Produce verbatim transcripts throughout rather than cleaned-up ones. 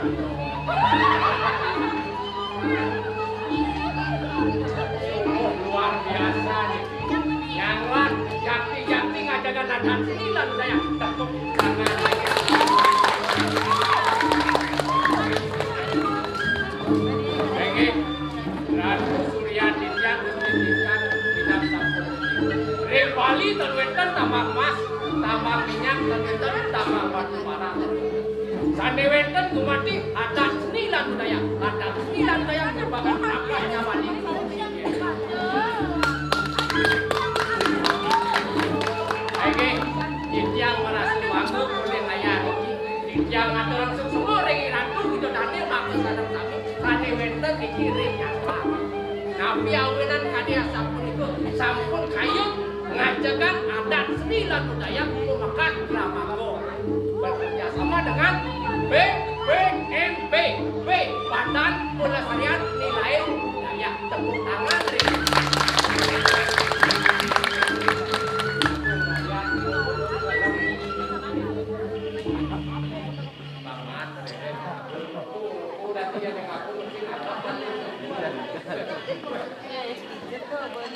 Sungguh luar biasa nih. Yang lan, jati-jati ngajaga adat seni lan budaya. Tepuk tangan lagi. Oke, Ratu Surya Ditya Gusti Titian Bintang Sampun. Ring Bali ten wénten tambang emas, tambang minyak, ten wénten tambang batu bara. Sané wénten gumanti adat seni lan budaya. Adat seni lan budaya merupakan akar nyawani. Nggih, titiang marasa bangga olih layar niki. Titiang ngaturang suksma ring Ratu Widodari mangda sareng sami sané wénten niki ring nyata. Napi awinan kadi asapunika sampun kayun ngajegang adat seni lan budaya Kukumakan Dramaga. Bekerja sama dengan B B N B B, Badan Pelestarian Nilai Budaya. Tepuk tangan, Ri.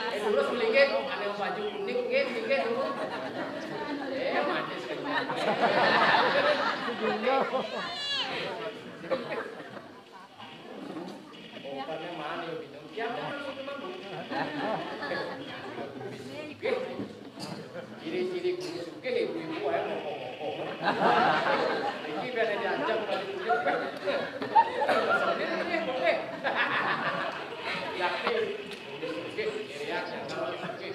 Eh, lurus melingkit, ada yang baju kuning, nggih, melingkit dulu. Eh, manis. Oh, kan yang mana ya, Bintang? Siapa yang masuk ke mana? Oke. Ciri-ciri guru sugih, ibu-ibu ae ngomong-ngomong. Iki biar diajak balik dulu. Sendiri nih, boleh. Yakin. Guru sugih, irian, yang kalau sugih.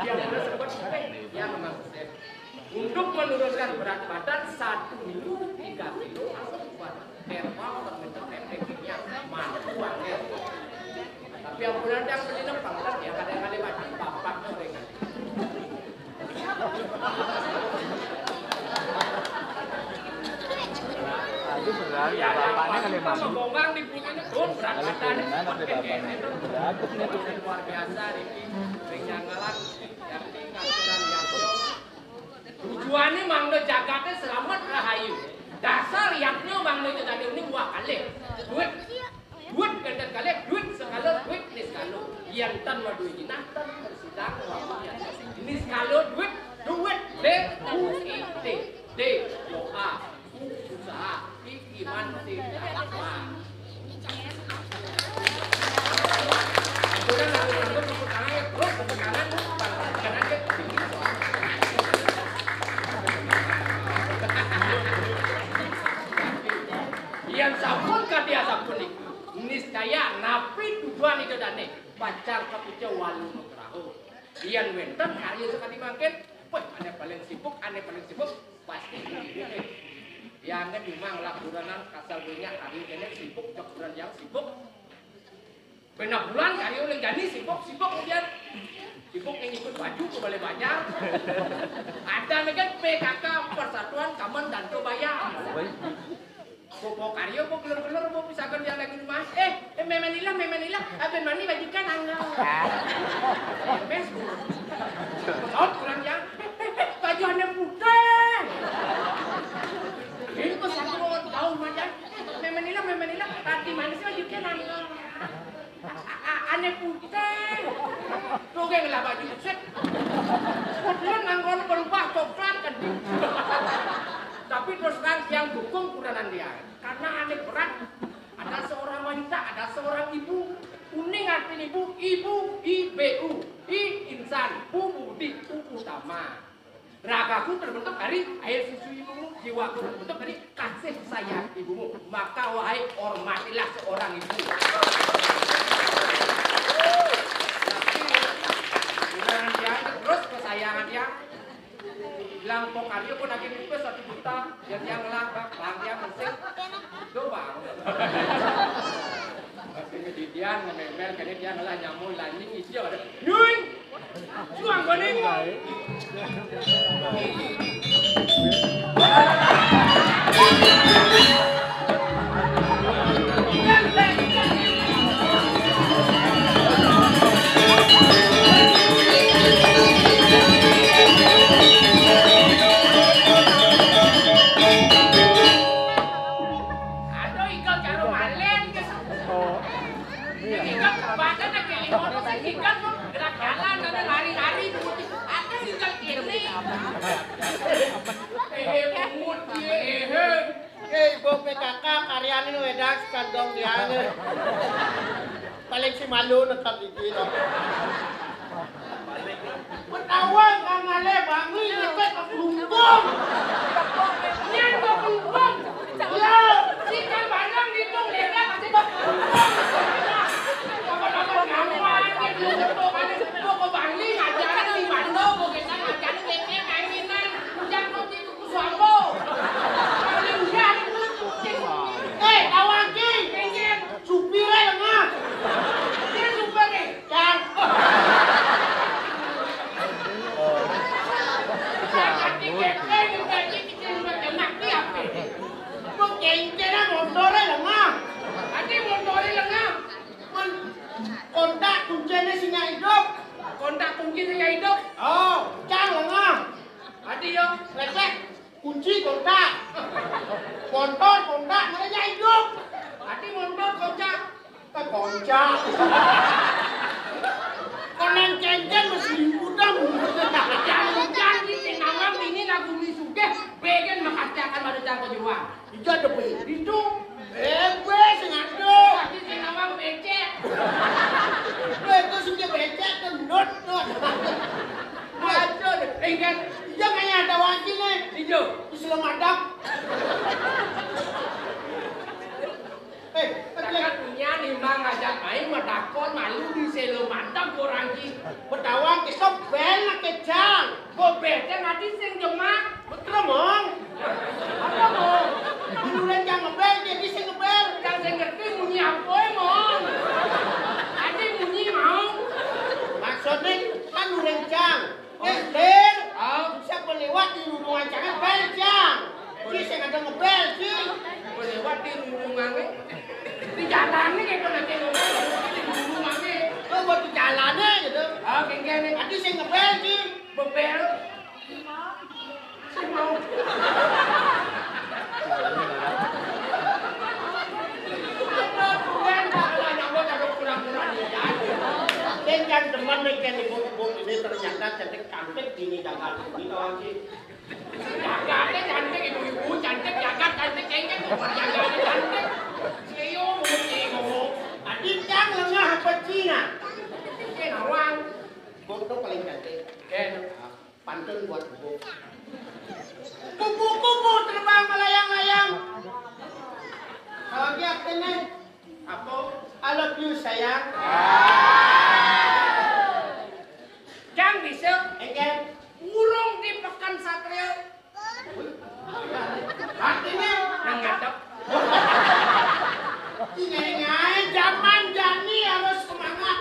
Yang udah sempat sugih, ya, memang sugih. Untuk menurunkan berat badan satu minggu tiga kilo asam kuat. Herbal, terbentuk efeknya, mampu banget. Tapi ampunan yang beli nempang, kan, ya, kadang kali mati, bapak tuh ringan. Aduh, beneran, ya, bapaknya kali mati. Ngomong di punyanya, tuh, berat badan. Gimana tuh, bapak? Berat tuh, nih, tuh. Luar biasa, Riki. Ring Janggalan, yang tinggal, yang Tujuané mangda jagaté slamet rahayu. Dasar yadnya mangda jagaté uning wah kalih. Duit, duit kénten kalih, duit sekala, duit niskala. Yén tan madué jinah, tan bersidang wah. Niskala duit, duit, D U I T, D O A. Usaha, iman, tindaklah. Ampun, ampun, ampun, tepuk tangan, ya, terus tepuk tangan, tepuk tangan, tepuk tangan, ya. Yén sampun kadi asapunika, niscaya napi tujuan Ida dané, pacang kapica walu nugraha. Yén wénten karya sakadi mangkin, wéh, ané paling sibuk, ané paling sibuk, pasti. Yang memang lah kurenan kasal banyak karya kéné sibuk, cok kurenan yang sibuk. Benah bulan karya uling jani sibuk, sibuk kemudian sibuk yang ikut baju ke balai banjar. Ada lagi P K K, Persatuan Kamen Danto Baya. Bapak karya, bapak gelur-gelur, bapak pisakan yang lagi rumah. Eh, eh, Mémé Nila, Mémé Nila, abén mani baju kan angga. Mes, pesawat kurang ya. Eh, eh, eh, baju ané putih. Ini kok satu orang tahu macam. Mémé Nila, Mémé Nila, tadi mana sih baju kan angga? A-, a-, ané putih. Tuh, geng lah baju, set. Kebetulan nganggo berubah coklat kan. Tapi terus terang yang dukung kurenan dia. Karena ané berat. Ada seorang wanita, ada seorang ibu. Uning artiné ibu, ibu, I B U. I insan, U budi, U utama. Ragaku terbentuk dari air susu ibumu, jiwaku terbentuk dari kasih sayang ibumu. Maka wahai hormatilah seorang ibu. Tapi, dengan dia terus kesayangan dia, bilang kok karya pun lagi nipis satu juta, yang dia ngelah, bang, bang, dia mesti. Itu bang. Tapi kejadian ngememel, kene dia ngelah nyamuk, lanying, isi ada. Nyuing! Juang koning. Malu nekat iki to. Ketahuan kang ngalih Bangli ngepet ke Klumpung. Nyén ke Klumpung. Ya, si kan barang ditung desa pasti ke Klumpung. Apa-apa ngamuan ke Klumpung, ke Bangli ngajaran di Bandung, bukan ngajaran ngepet kanginan. Ujang kok itu Suambo. Paling udah itu kucing. Eh, tawang ki. Kenceng. Supiré lengah. Dia supiré. Cang. Hati kenceng, gaji kecil, macam mati apa? Kok kenceng, ah, motoré lengah. Tadi motoré lengah. Men, kontak kunciné sing idup. Kontak kunci sing idup. Oh, cang lengah. Tadi yo. Lecek. Kunci kontak. Motor kontak, mana idup? Tadi motor kontak. Kan kontak. Konen kenceng masih liputan. Jangan-jangan di Singawang ini lagu mi sugih, begen makacakan baru cang kejuang. Ijo ada, Pi. Itu. Eh, gue sing ado. Tapi sing awang becek. Gue itu sing becek, gendut tuh. Aduh, ingat. Iya, kayaknya ada wajib nih. Ijo. Islam Adam. Eh, takan punya nimbang ngajak main, matakon malu di selo mantap orang ki. Betawa kita bel nak kejang. Bobel teh ngadi sing jemak. Betul, Mong. Apa, Mong? Dulu cang ngebel, jadi sing ngebel. Cang sing ngerti munyi apa, Mong? Tadi munyi mau. Maksudnya kan udah cang. Eh, Lin. Oh. Siapa lewat di rumah cang bel, cang. Jadi sing ada ngebel, sih. Siapa lewat di rumah, eh? Di jalan nih, kayak pernah kayak ngomong, di rumah, eh. Lo buat di jalan, eh, gitu. Oh, kayak gini. Tadi sing ngebel, sih. Bebel. Sing mau. Sing kan demen nih kan ibu-ibu ini ternyata cantik-cantik gini jangan ini kawan sih. Jagatnya cantik ibu-ibu, cantik jagat, cantik kengkeng, bukan jagatnya cantik. Sio, mesti ngomong. Tadi cang lengah apa Cina? Oke, nawang. Foto paling cantik. Oke. Pantun buat Kupu-kupu terbang melayang-layang. Kalau dia kena apa? I love you, sayang. Jang bisa. Enggak. Urung di Pekan Satria. Artinya nang ngadep. Ini zaman jani harus semangat.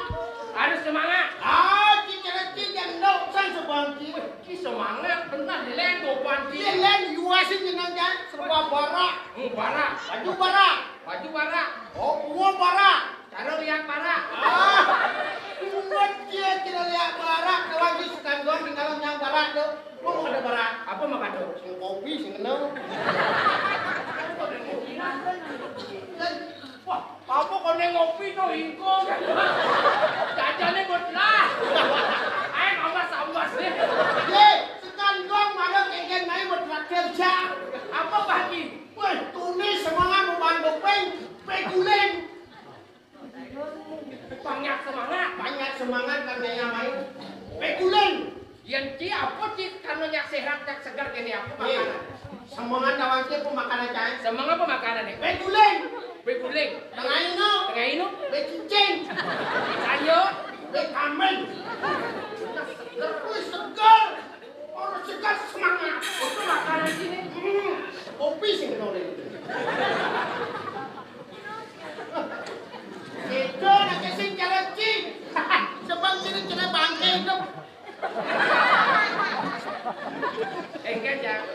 Harus semangat. Ah, cicil-cicil yang dok sang sebangkit. Ki semangat bener, dilén bukan ki. Dilén yuasin jeneng jan serba barak. Hmm, barak. Baju barak. Baju barak. Oh, gua barak. Cara lihat barak. Ah, buat dia tidak lihat barak, kalau di Sukan doang tinggal yang barak tuh. Gua mau ada barak. Apa mau kado? Sing kopi, sing kenal. Wah, apa koné ngopi to ingkung? Jajané buat lah. Ayo ambas-ambas nih. Ye, sekali doang malah kengken main buat traktir jam. Apa bagi? Weh, tunis semangat mau bantu peng, peguling. Banyak semangat. Banyak semangat kan kaya main. Peguling. Yén ci apa ci karena nyak sehat, nyak seger kéné apa makanan? Semengan lawan ci apa makanan cai? Semeng apa makanan nih? Beguling. Beguling. Tengah ino. Tengah ino. Becicing. Sanyo. Bekamen. Wih, seger. Orang seger semangat. Itu makanan sini. Hmm. Kopi sih kenal itu. Itu nak kesing cara ci. Sebang sini cara bangke itu. Enggak, Jang.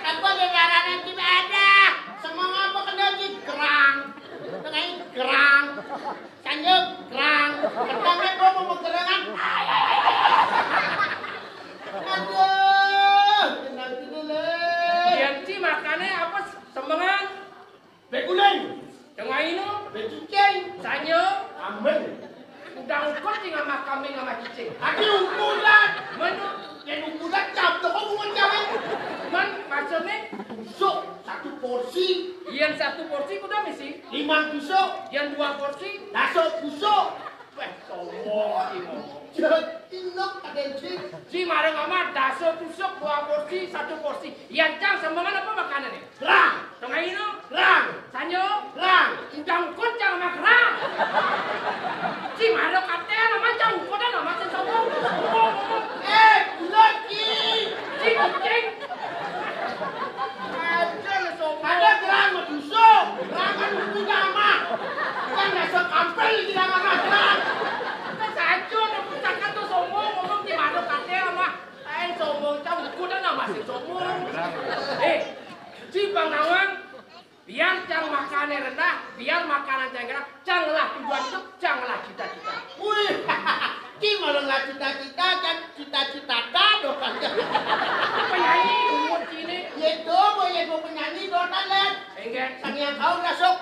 Apa gegaranan tidak ada? Semua apa kena di gerang. Kena gerang. Sanjuk gerang. Pertama gua mau gerangan. Aduh, tenang dulu, Le. Yang ci makannya apa? Sembengan. Beguling. Tengah ino. Becicing. Sanyo. Amen. Udah ukut sih sama kambing sama cicing. Adi ukulan. Menu. Yang ukulan cap tuh kok bunga cewek. Men, maksudnya? Busuk. Satu porsi. Yén satu porsi kudu misi. Limang tusuk. Yén dua porsi. Dasa tusuk. Wéh, sombong iki ngomong. Jek, inuk kadén sih. Ci marang ama dasa tusuk, dua porsi, satu porsi. Yén cang sembangan apa makanané? Rang. Tengah ino? Rang. Sanyo? Rang. Undang kun cang ama gerang. Ci marang katén ama cang ukodan ama sing sombong. Ngomong, ngomong. Eh, bulat ki. Ci kucing. Aja lu sombong. Ada gerang mah busuk. Gerang kan punya ama. Kan dasar kampel di gerang ama gerang. Saja udah pucakan tuh sombong, ngomong di mana katén ama. Eh, sombong, cang ukodan ama sing sombong. Eh, ci Bang Nawang, biar cang makané rendah, biar makanan cang rendah, cang lah tujuan hidup, cang lah cita-cita. Wih, ki malah lah cita-cita, kan cita-cita ta dong kan. Penyanyi umur sini. Ya itu, boy, ya gua penyanyi dong, kan, Len. Enggak. Sang yang kau masuk.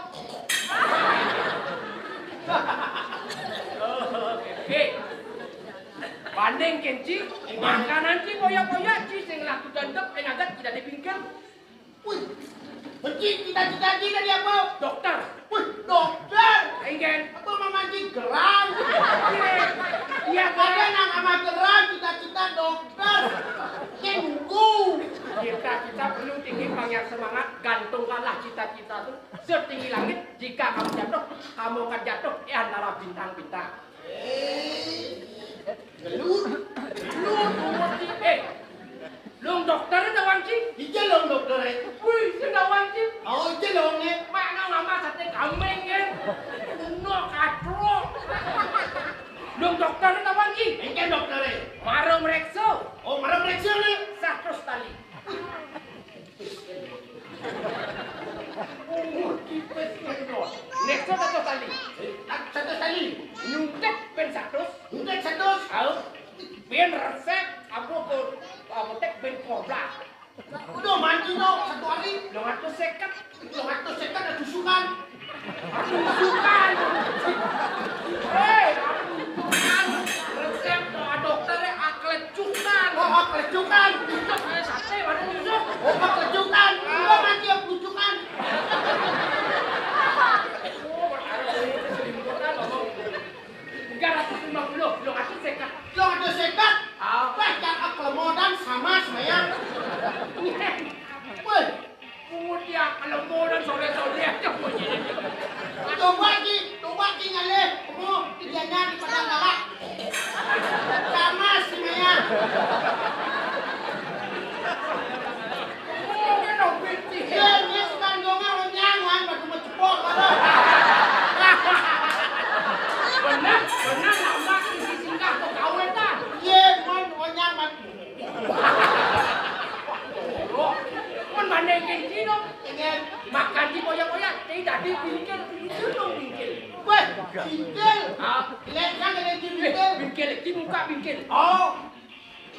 Oke. Banding kén ci, makanan ci boya-boya, ci sing laku dandep, ing adat tidak dipingkir. Wih, benci cita-cita ci dari apa? Dokter. Wih, dokter. Enggak. Apa mama ci gerang? Iya. Iya, ada gerang. Nang ama gerang, cita-cita dokter. Cengku. Kita, kita perlu tinggi panjang semangat, gantungkanlah cita-cita tuh setinggi langit. Jika kamu jatuh, kamu akan jatuh di antara bintang-bintang. Eh, gelut, gelut, gelut, eh. Lung dokter ada wanci? Iya lung dokter. Wih, sing ada wanci. Oh, iya lung, eh. Mana mama sate kambing, kan? Kuno katro. Lung dokter ada wanci? Engke dokter. Maro mrekso. Oh, maro mrekso, nih. Satus tali. Umur tipis ngendon. Nek satus tali. Eh, tak satus tali. Nyuntik ben satus. Nyuntik satus. Au. Ben resep, apa, apa, apa tek ben kobra. Udah mandi no, satu hari. Dua ratus seket. Dua ratus seket ada tusukan. Tusukan. Hei, tusukan. Resep doa dokternya aklecukan. Oh, aklecukan. Itu kayak sate, mana tusuk? Oh, aklecukan. Lo nanti yang bujukan. Oh, berharap ini keselimputan, ngomong. Tiga ratus lima puluh, lo kasih sekat. Lo ada sekat? Ah. Wah, cakep, kelemodan sama saya. Woi. Pungut ya, kalau mau dan sore-sore aja bunyi. Coba ki, coba ki ngalih. Kamu kerjanya di Padang Galak. Sama si Maya. Mungkin dong, Binti. Iya, dia suka ngomong, nyaman, batu mencepok. Benar, benar, lama isi singgah ke kawetan. Iya, mon, nyaman. Loh, men manengin ci dong. Ingen. Makan ci koyak-koyak, ci dadi bingkil, bingkil dong bingkil. Weh, bingkil. Ah. Lek kan ada ci bingkil. Bingkil, ci muka bingkil. Oh.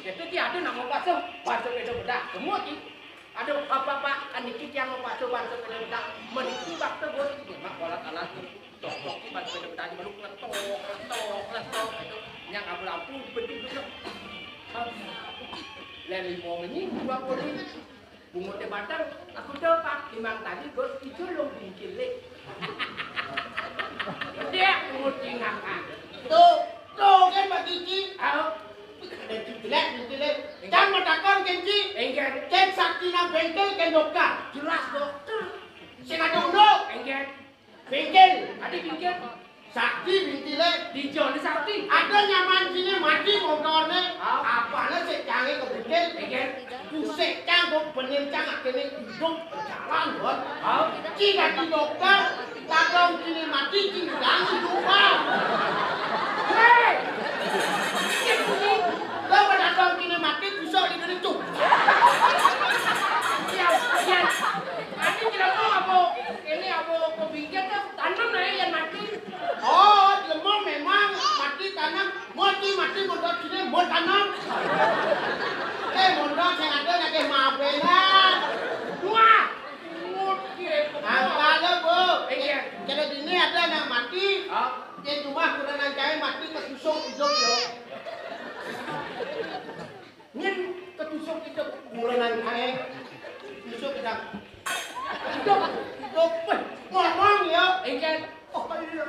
Itu ci ada nang bakso, bakso itu bedah. Semua ci. Aduh, bapak-bapak, aniki tiang bakso, bakso itu bedah. Meniki bakso bos, mak kolak alat. Tok-tok ki baju baju tadi baru kletok, kletok, kletok. Itu nyang abu lampu, bentuk, bentuk. Lén limo menyi, dua puluh. Bungut di batang, aku dapat limang tadi, bos, ijo long bingkil, lek. Dia bungut ingakan. Tuh, tuh kan Pak Kiki. Au. Ada jelek, jelek. Cang mau takon, Kenci. Enggak. Ken sakti nang bengkel, ken dokter. Jelas dokter. Sing ada unduk. Enggak. Bingkil. Adi bingkil. Sakti bingkile. Dijone sakti. Ada nyaman sini mati motorne. Ah. Apane sik cange ke bingkil? Bingkil. Kusik cang kok bener cang akhirnya hidup berjalan, Bos. Ah. Ci dadi dokter, kadang sini mati, ci ngilangi dosa. Hei! Lo pada kadang sini mati, kusuk di geritu. Iya, iya. Adi jelema apa? Ini apa, apa bingkil tuh? Tanam ae yang mati. Oh, lemah memang mati tanam, mati mati mondot sini mau tanam. Eh, mondot yang ada lagi mabelan. Wah, mati. Apa lo, Bu? Iya. Kalau di ini ada anak mati, ah, di rumah kurang ancai mati ketusuk hidup lo. Nyen ketusuk itu. Mulai nang kae. Tusuk kita. Duh, duh, weh, ngomong ya. Engken. Oh, iya.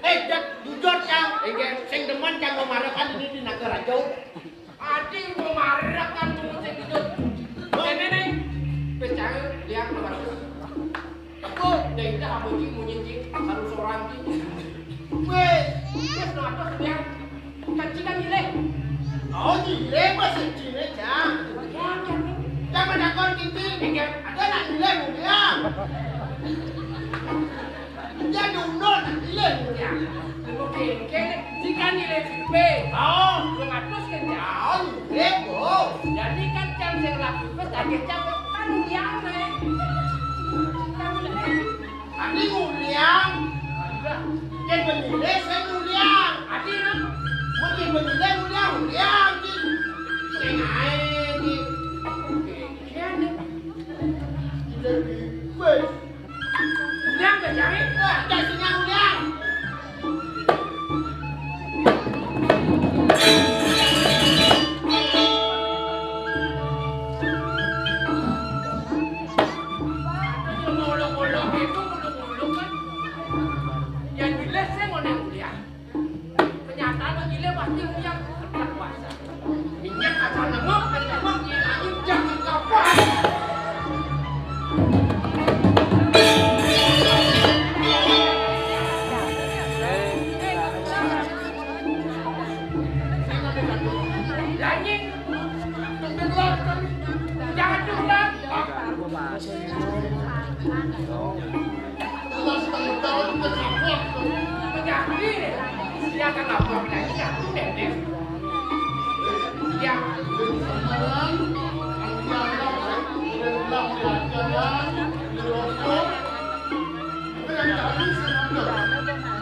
Eh, Cang, jujur, Cang. Engken. Sing demen, Cang, memarekan ini di Nagarajo. Adi memarekan, pungut sing jujur. Ini nih, percaya dia memarekan. Aku, dah itu apa sih, munyi sih, harus orang sih. Weh, wis no atus, ya. Kan Cang nyilih. Oh, nyilih, Mas, nyilih, Cang. Ya, Cang. Cang menakon Cici. Iya. Ada nak nyilih, ya. Dia diundul nak nyilih, ya. Lu kengkeng, Cang nyilih sing be. Oh. Lu ngatus kan, Cang? Oh, nyilih, oh. Jadi kan Cang sing laku, wis daging Cang kan yang, Nek. Kan nyilih. Adi nguliang. Yén benyilih sing nguliang. Adi, Nak. Mun yén benyilih nguliang, nguliang, Cing. Sing aé, Cing. Iya, Nek. Udah wis. Nguliang, Cing, cari. Wah, dah sing nguliang. Ngolok-ngolok itu, ngolok-ngolok kan. Yang jelas saya mau nang kuliah. Kenyataan yang jelas pasti yang kuliah. Minyak asal nengok, asal nengok, yang lain jangan kapan. Jangan curhat. Jelas tahu-tahu kita kapok. Menjadi. Dia akan lapor lagi, aku nenek. Ya.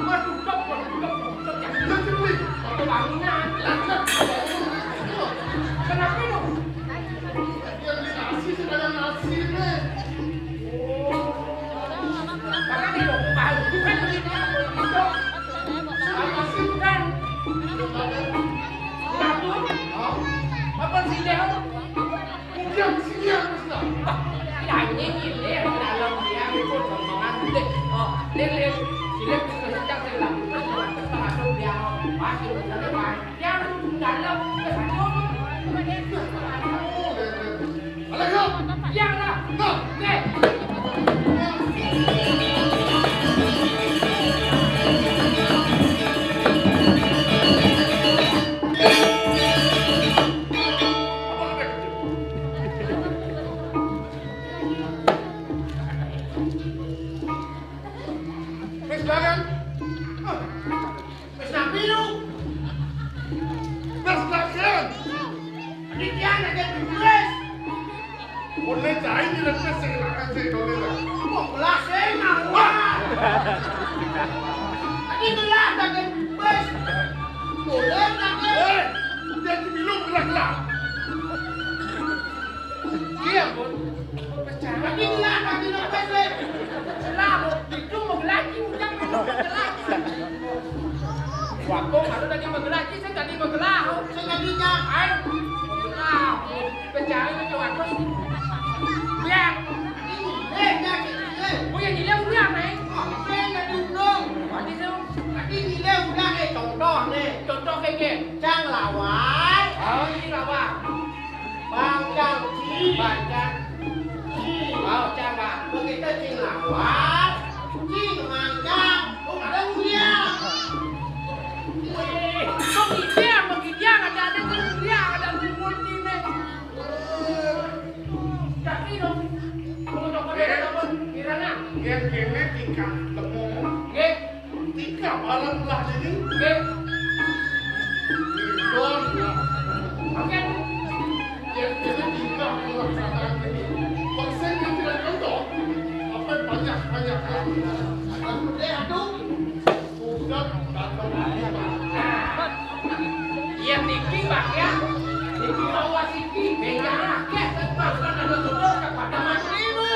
Waduh, dok, waduh, dok, dok, ya. Bangunan. Kenapa, dok? Dia beli nasi, saya dagang nasi, nih. Oh. Makanya, dok, baru. Bukan beli dia, dok. Apa sih, kan? Kenapa? Hah? Apa sih, dok? Udah, sini ya, Ustaz. Wah, ya, ini, ini, yang dalam dia, itu rombongan, deh. Oh, lihat, lihat. Sini, kita sedang dalam. Terus, masuk dia, pas, itu, sana, pas. Yang dalam, ke sana. Alah, yuk. Yang lah. Nah. Nih. Wis lah kan? Wis napi lu? Wis lah kan? Iki anak yang wis. Oleh cai nyelepes sing lakan sing dole lah. Wong belas sing mau. Wah. Tadi belas tak wis. Boleh tak? Eh, dia cemilu belas lah. Iya, Bun. Tapi lah, tapi lepas, Le. Selalu itu mau lagi, udah mau lagi. Waktu baru tadi mau lagi, saya tadi mau gelah. Saya tadi nyampe. Mau gelah. Pecahin aja waktu. Biar. Ini, eh, nyakit, eh. Oh, yang ini udah, Neng. Oh, saya nggak diundang. Tadi tuh. Tadi ini udah, eh, contoh, nih. Contoh kayak gini. Cang lawan. Oh, ini lawan. Bangkang Ci. Bangkang Ci. Oh, Cang, Bang. Begitu Cing lawan, Cing mangkang. Oh, ada Ulian. Wih, kok gitu ya, kok gitu ya? Ada, ada tuh Ulian, ada kumpul sini. Tapi dong, kalau nggak pada dapat, kirana. Yang kene tingkah temu. Nggih. Tika barang belah sini. Nggih. Don. Oke. Yang ini tika pelaksanaan ini. Persen yang tidak contoh. Apa banyak-banyak. Aduh, deh, aduh. Pusat atau lima. Iya, niki, Pak, ya. Niki mau wasiki. Beda akeh, kan, Pak. Kan ada tutup, kan pada mati, Bu.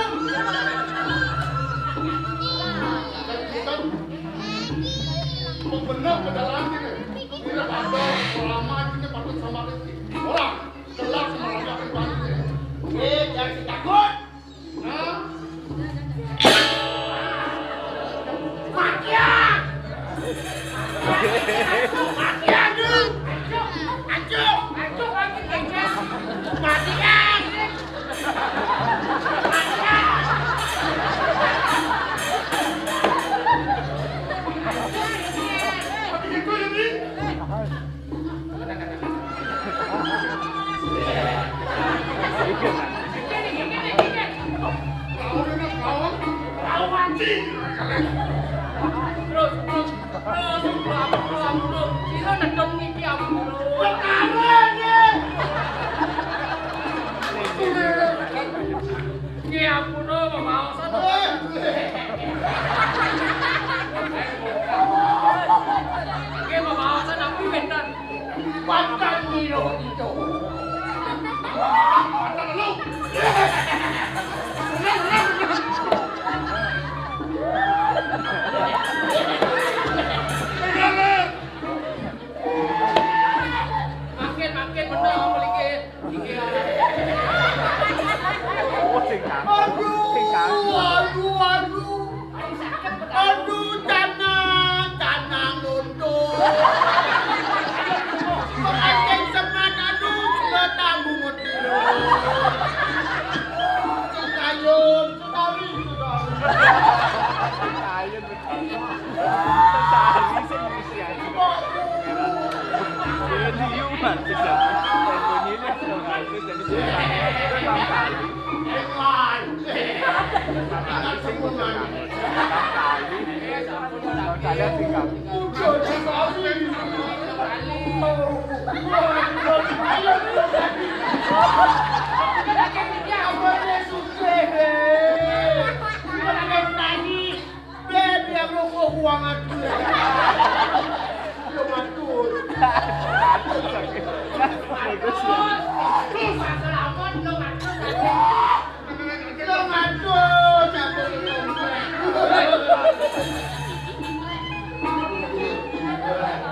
Dan pusat Pembener ke dalam sini. Tidak ada selama ini patut sama rezeki. Orang telah merendahkan Tuhan. Makin, makin bener, makin. Iya. Oh, sing kangen. Aduh, sing kangen. Aduh, aduh. Aduh, canang, canang nunduk. Pakai semat, aduh, sudah tanggung hati. Sing kayun, sekali, sekali. Kayun, betul. Sekali, sing isi aja. Jadi, yuk, Mas, sejam. Bunyinya sudah bagus, jadi,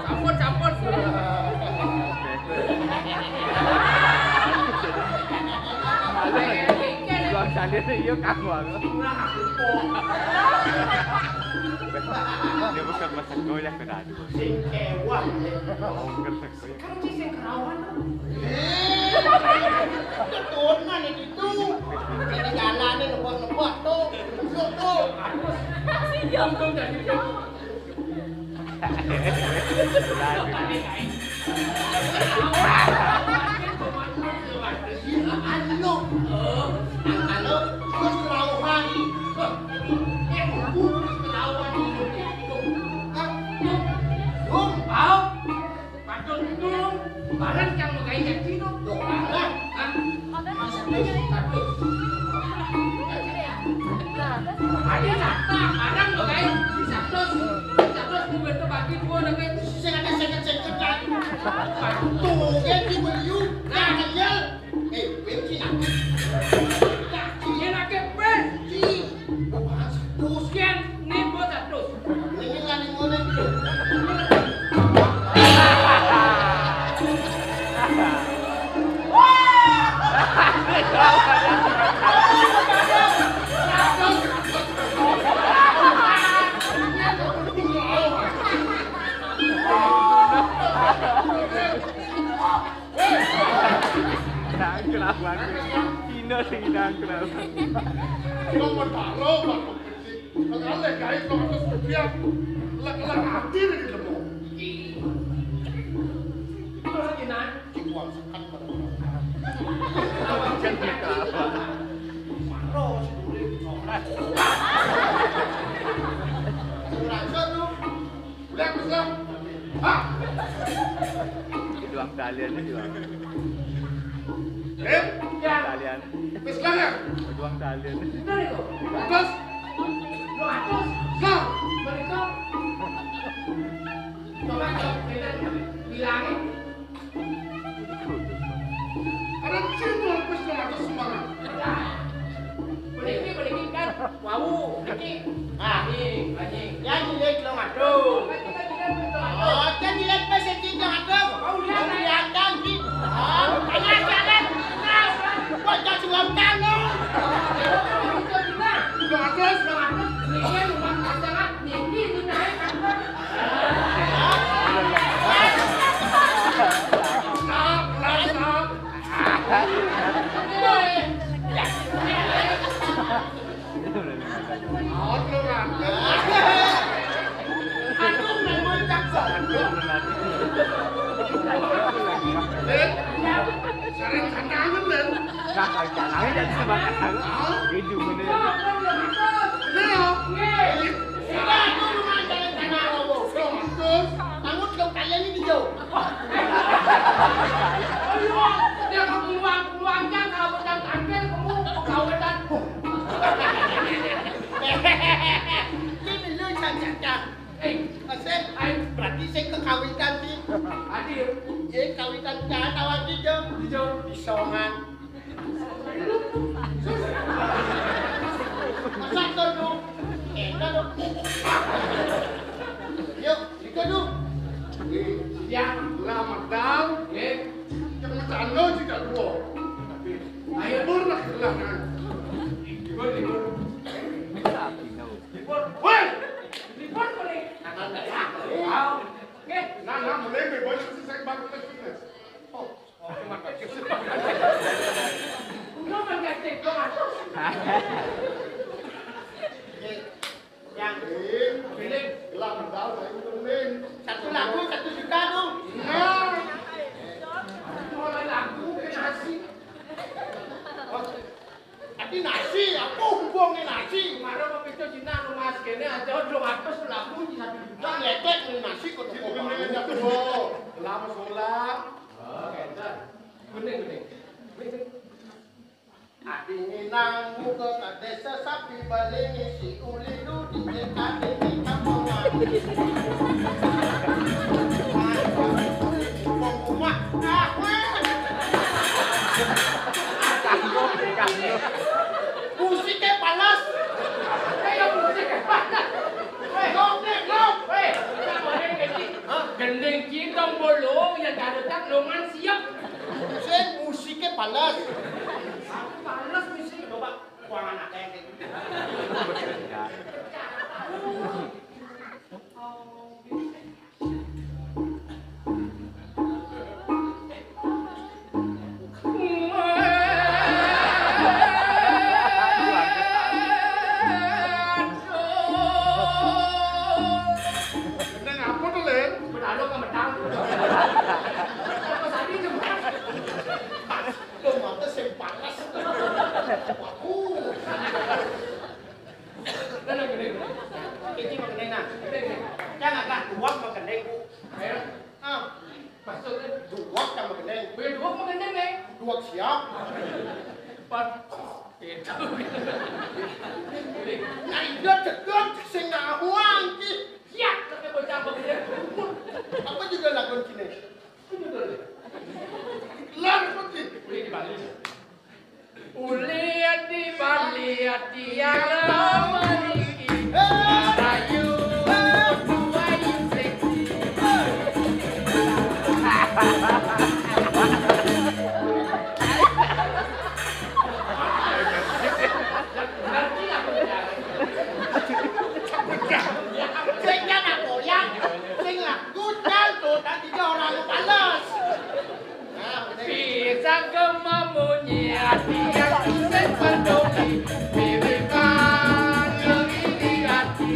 Sampun, sampun. Bang Sandi, iya, Kang, Bang. Dia bukan masak goyang, kena aduh. Sing ewah. Oh, ngerti. Kan sing kerawan. Eh, keturunan itu. Ini jalanin ngebot-ngebot tuh. Tuh, tuh. Aduh. Sing jauh tuh dari jauh. Barang yang megai janji tu. Loh, barang. Hah? Satu, satu. Ada satu, barang megai. Satu, satu, bukan tu bagi dua, nak kata. Saya kata, saya kata, saya kata. Tuh, dia di beliau. Nah, kecil. Eh, bensin aku. Nah, dia nak ke bensin. Apaan? Satu. Sekian, ni buat satu. Ini kan yang mana tu? Nangkelawan. Cina sing nangkelawan. Wong Betara, Pak Gubernur. Sekali gaib dua ratus rupiah. Lek-lek ati di lembong. Terus gimana? Cipuan sekat pada orang. Maro si Duri. Kurang satu. Udah, Mas, lah. Hah? Itu doang talian itu. Eh? Talian. Wis lah, ya? Itu doang talian. Betul itu. Terus? Lu atus. Lah. Balik kok. Coba, coba, kita bilangin. Ada sini wis dua ratus sembarang. Boleh ini, boleh ini kan. Wau, ini. Ah, ini, ini. Yang jelek dua ratus. Oh, yang jelek pas itu dua ratus. Kau lihat, lihat kan, Ki. Oh, hanya jalan. Kok jadi ulang tahun? Dua ratus. Ini rumah pasangan, ini, ini naik angkot. Sareng kandangan, Lén. Nah, kalau jalannya jadi sebatang. Hah? Itu bener. Iya. Iya. Sudah, itu rumah jalan tanah, Robo. Terus? Bangun dong, kalian ini, Jo. Ayo, dia kamu luang, luangnya kalau macam tampil, kamu pegawai dan ini lu, Cang, Cang, Cang. Eh, Asik, ai, berarti saya kekawitan, sih. Adil. Yé kawitan katawan dijeng. Dijeng. Disongan. Masak to, Duk. Énak, Duk. Yuk, ikut, Duk. Nih, ya, lah medal. Nih. Yang macam lo juga dua. Ayo, purna kehilangan. Libur, libur. Libur. Woi! Libur, boleh. Kata saya. Wow. Nggih. Nah, nah, mulai bebas sing baru. Oh, oh, cuman bagus. Cuman bagus, cuman bagus. Nggih. Yang ini, ini. Gelang medal saya itu, Min. Satu lagu, satu juta, dong. Nah. Mulai lagu ke nasi. Oh. Ati nasi, apa hubungnya nasi? Kemarin mau pintu Cina, rumah segini aja, udah ngatus lagu di satu juta. Ngetek nih nasi kok. Sing kuning aja tuh. Lama sekolah. Oh, kenter. Kuning, kuning. Ati nginang muka kadesa sapi balingi si uli dudi kade ni kamongan. Wong rumah. Ah, weh. Musiknya panas. Ayo, musiknya panas. Weh, ngok, nih, ngok. Weh, kita mau gending. Hah? Gending cintong bolong yang ada tak longan siap. Sing musiknya panas. Panas musik, coba. Kuangan akeh. Nang apa to, Len? Bedalo ke medal. Apa tadi, Jung? Lho, mate sing panas. Waduh. Tenang, gini. Iki mau kena, nah. Jangan lah, duwak mau kena, Bu. Ayo. Ah. Maksudnya? Duwak sama kena. Weh, duwak mau kena, nih. Duwak siap. Pas. Itu. Nah, iya, cedot, sing ngahuang, ki. Siap, tapi bocah begini. Apa juga lagu kini? Itu dulu. Lagu kini. Boleh dibalik. Ulian di Bali, tiara mriki. Rayu, rayu seksi. Sing kan aku ya, sing lah gucal tuh, tadi dia orang kepales. Pisang kemamunyi hati yang sing peduli, pilihan ngeri di hati.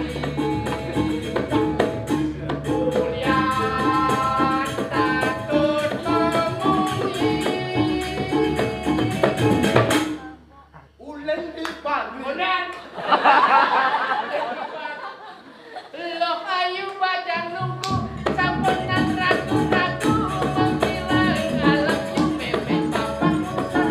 Ulian takut memunyi. Ulen di Bali. Ulen. Loh ayu bajang nunggu, sampun nang ragu-ragu, mengkilang alam yu mepet papan pusat.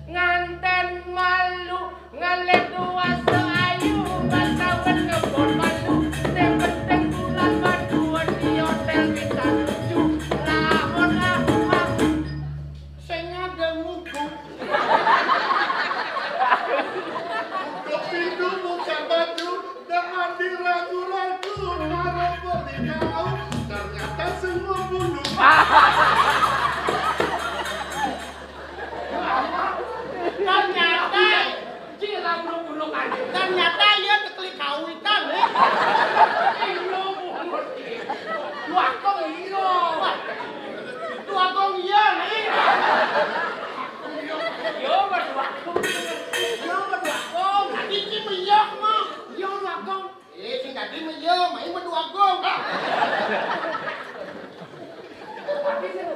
Nganten malu, ngalih dewasa ayu, batawen ngebon malu, sing penting bulan maduan di hotel bintang tujuh. Lamun ah, ah. Sing ada ngugu. Buka pintu, buka baju, dah ambil ragu-ragu, taruh beli kau, ternyata semua bulu. Ternyata, ternyata iya tekeli kawitan, eh. Iya, Bu. Wah, kok iya? Wah, Duagung iya, nih. Iya, Mas Duagung. Iya, Mas Duagung. Tadi ki meyok, Mas. Iya, Duagung. Eh, sing tadi meyok, main Mas Duagung. Tapi sing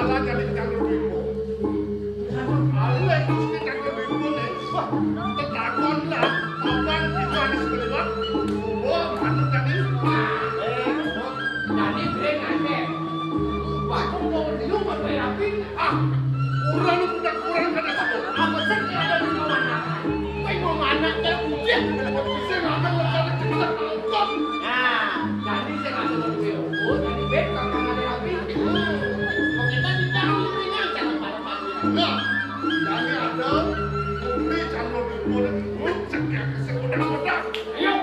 Lah, jadi calon ibu. Aku yang mesti calon ibu nih. Wah, tetakon lah. Kapan kita harus berlewat? Oh, manut tadi. Eh, jadi beli nanti. Wah, aku mau di rumah berapi. Ah, kurang udah kurang kata aku. Apa sih ada di mana? Kowe mau mana? Terus dia. Bisa nggak ada rencana cerita nonton. Nah, jadi saya nggak mau beli. Oh, jadi beb kakak ada api. Kita tidak punya cara pada pagi. Nah, jadi ada beli calon ibu dan cek yang sekolah-kolah. Ayo,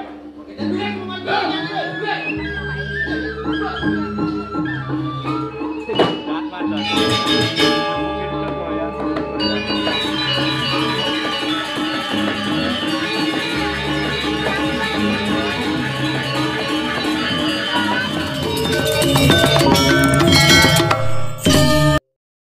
kita dulu yang mau ngajar, yang dulu, dulu.